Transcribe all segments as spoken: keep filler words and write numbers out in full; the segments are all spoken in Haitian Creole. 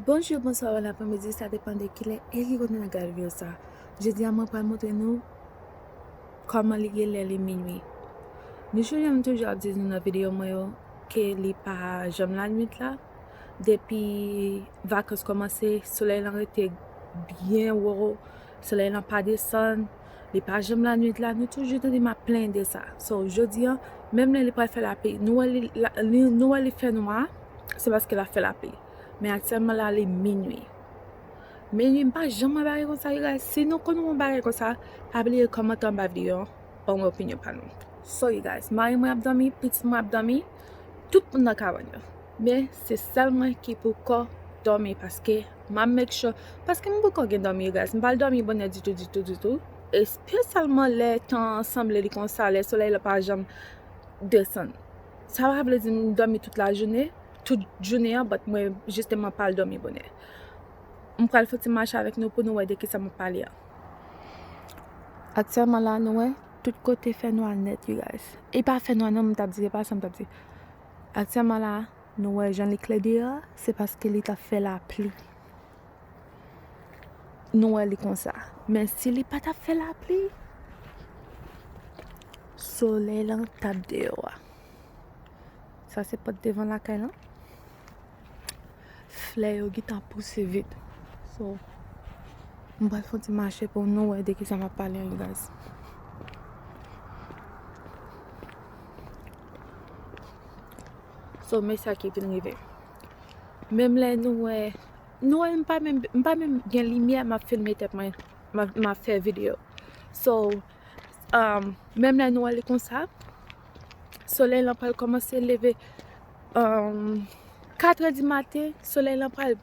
Bonjou, bonswa, bon apremidi, sa depann de kilè e ki kote n ap gade videyo sa. Jodi a, mwen pral montre nou kòman li ye lè li minui. Nou sonje m toujou ap di nou nan videyo mwen yo ke li pa janm lannwit la. Depi vakans kòmanse, solèy lan rete byen wo, solèy lan pa desann, li pa janm lannwit la, nou toujou tande m ap plenyen de sa. So, jodi a, menm lè li pral fè lapli, nou wè li, la, li, nou wè li fè nwa, se paske l ap fè lapli. Men aktyèlman la, li minui. Minui, m pa janm wè bagay konsa, you guys. Si nou konn yon bagay konsa, pa bliye kòmante anba videyo an, ban mwen opinyon pa nou. So, you guys, mari mwen ap dòmi, pitit mwen ap dòmi, tout moun nan kabann yo. Men, se sèl mwen ki poko dòmi, paske m ap make sure, paske m poko gen dòmi, you guys. M pa al dòmi bonè ditou, ditou, ditou. Espesyalman lè tan an sanble li konsa, lè solèy la pa janm desann. Sa pa vle di m dòmi tout lajounen, tout jounen an, but mwen jisteman pa al dòmi bonè. M pral fè yon ti mache avèk nou pou nou wè de kisa m ap pale an. Aktyèlman la, nou wè, tout kote fè nwa nèt, you guys. E pa fè nwa non, m t ap di, se pa sa m t ap di. Aktyèlman la, nou wè jan li klè deyò a, se paske li t ap fè lapli. Nou wè li konsa. Men si li pa t ap fè lapli, solèy lan t ap deyò a. Sa se pòt devan lakay lan. Flè yo gentan pouse vit. So, m pral fè yon ti mache pou nou wè de kisa m ap pale an, you guys. So, men sa ki vin rive. Menm lè nou wè, nou wè m pa menm, m pa menm gen limyè, m ap filme tèt mwen, m ap, m ap fè videyo. So, um, menm lè nou wè li konsa, solèy lan pral kòmanse leve, um, katrè di maten, solèy lan pral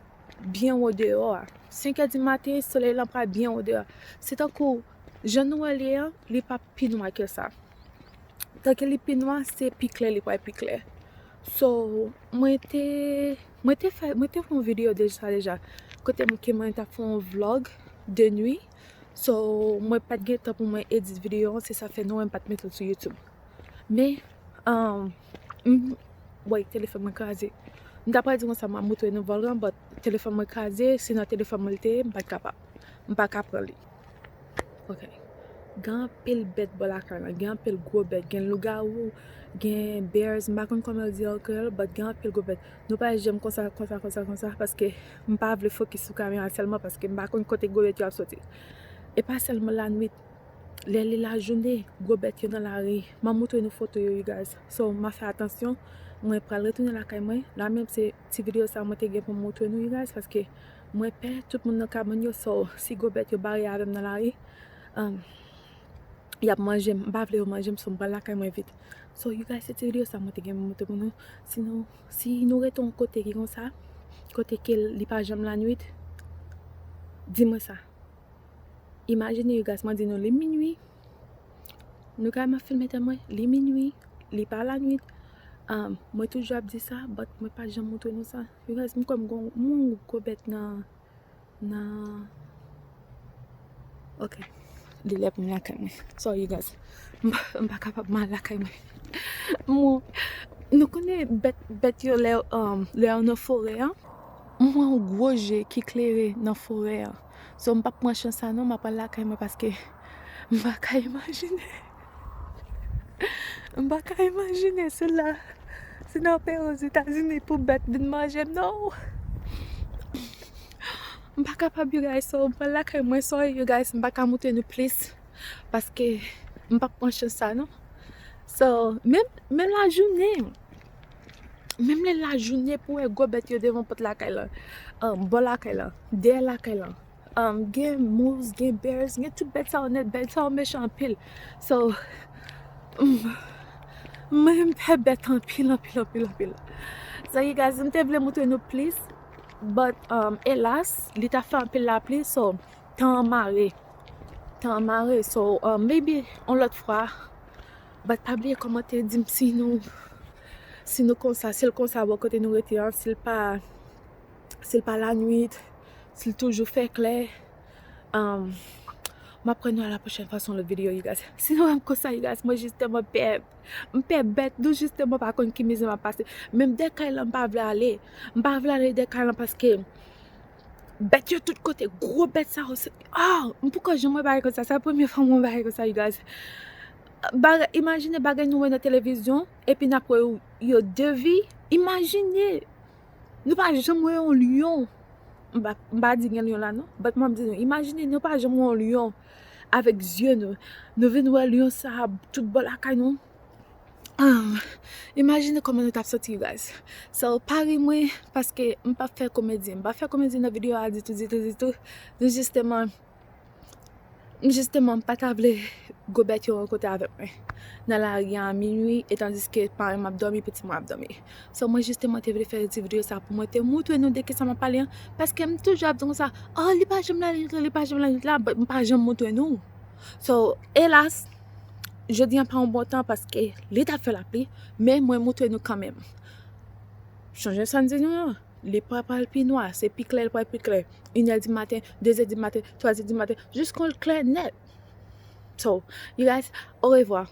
byen wo deyò a. Senkè di maten, solèy lan pral byen wo deyò a. Se tankou, jan nou wè li an, li p ap pi nwa ke sa. Tanke li pi nwa, se pi klè, li pral pi klè. So, mwen te, mwen te fè, mwen te fè yon videyo de sa deja. Kote m, ke mwen t ap fè yon vlog de nwi. So, mwen pa t gen tan pou mwen edit videyo an, se sa fè nou wè m pa t mete l sou YouTube. Men, um, m, woy, telefòn mwen kraze. M ta pral di konsa m ap montre nou vlog lan, but telefòn mwen kraze, se nan telefòn mwen li te ye, m pa t kapab. M pa ka pran li. Ok. Gen anpil bèt bò lakay lan, gen anpil gwo bèt, gen lougawou, gen bears, m pa konn kòman yo di an kreyòl, but gen anpil gwo bèt. Nou pa janm konsa, konsa, konsa, konsa, paske m pa vle fokis sou kamera sèlman, paske m pa konn kote gwo bèt yo ap soti. E pa sèlman lannwit, lè li lajounen, gwo bèt yo nan lari. M ap montre nou foto yo, you guys. So, m ap fè atansyon. Mwen pral retounen lakay mwen. La menm se ti videyo sa mwen te gen pou m montre nou, you guys, paske mwen pè tout moun nan kabann yo. So, si gwo bèt yo bare avè m nan lari, um, y ap manje m. M pa vle yo manje m, so m pral lakay mwen vit. So, you guys, se ti videyo sa mwen te gen pou m montre pou nou. Si nou, si nou rete yon kote ki konsa, kote ke li pa janm lannwit, di mwen sa. Imajine, you guys, mwen di nou li minui. Nou ka m ap filme tèt mwen, li minui, li pa lannwit. Um, mwen toujou ap di sa, but mwen pa janm montre nou sa. You guys, m kwè m gon, m gon gwo bèt nan, nan, ok. Li lè pou m lakay mwen. Sorry, you guys. M pa, m pa kapab, m al lakay mwen. Mwen, nou konnen bèt, bèt yo lè, um, lè yo nan forè an. M wè yon gwo je ki klere nan forè an. So, m p ap pran chans sa non, m ap al lakay mwen paske m pa ka imajine. M pa ka imajine, se la, se nan peyi Ozetazini pou bèt vin manje m non. M pa kapab, you guys, so, m pral lakay mwen, sorry, you guys, m pa ka montre nou plis, paske m p ap pran chans sa non. So, menm, menm lajounen, menm lè lajounen pou wè gwo bèt yo devan pòt lakay lan, um, bò lakay lan, dèyè lakay lan. Um, gen moose, gen bears, gen tout bèt sa yo nèt, bèt sa yo mechan anpil. So, mm, mwen, m pè bèt anpil, anpil, anpil, anpil. So, you guys, m te vle montre nou plis, but, um, elas, li ta fè anpil lapli, so, tan an mare. Tan an mare, so, um, maybe, yon lòt fwa, but pa bliye kòmante, di m si nou, si nou konsa, si l konsa bò kote nou rete an, si l pa, si l pa lannwit, si l toujou fè klè. Um, m ap wè nou a la pwochèn fwa sou yon lòt videyo, you guys. Si nou wè m konsa, you guys, mwen jisteman pè, m pè bèt, nou jisteman pa konn ki mizè m ap pase. Menm dèyè kay lan, m pa vle ale. M pa vle ale dèyè kay lan paske Bèt yo tout kote, gwo bèt sa yo, se, ah, m poko janm wè bagay konsa, se premye fwa m wè bagay konsa, you guys. Bagay, imajine bagay nou wè nan televizyon, epi n ap wè yo, yo de vi. Imajine, nou pa janm wè yon lyon. M pa, m pa di gen lyon la non, but m ap di nou, imajine nou pa janm wè yon lyon avèk zye nou. Nou vin wè lyon sa a tout bò lakay nou. Um, imajine kòman nou t ap santi, you guys. So, pa ri mwen, paske m p ap fè komedi. M p ap fè komedi nan videyo a ditou, ditou, ditou. Nou jisteman, m jisteman, m pa ta vle gwo bèt yo rankontre avèk mwen nan lari a minwi, e tandiske paran m ap dòmi, pitit mwen ap dòmi. So, mwen jisteman te vle fè ti videyo sa pou mwen te moutre nou de kisa m ap pale an, paske m toujou ap di konsa, oh, li pa janm la, li pa janm la, li la, but m pa janm moutre nou. So, elas, jodi an pa yon bon tan paske li t ap fè lapli, men mwen moutre nou kanmenm. Sonje sa m di nou an, li pa pral pi nwa, se pi klè, li pral pi klè. Inè di maten, dezè di maten, twazè di maten, jiskan l klè nèt. So, you guys, orevwa.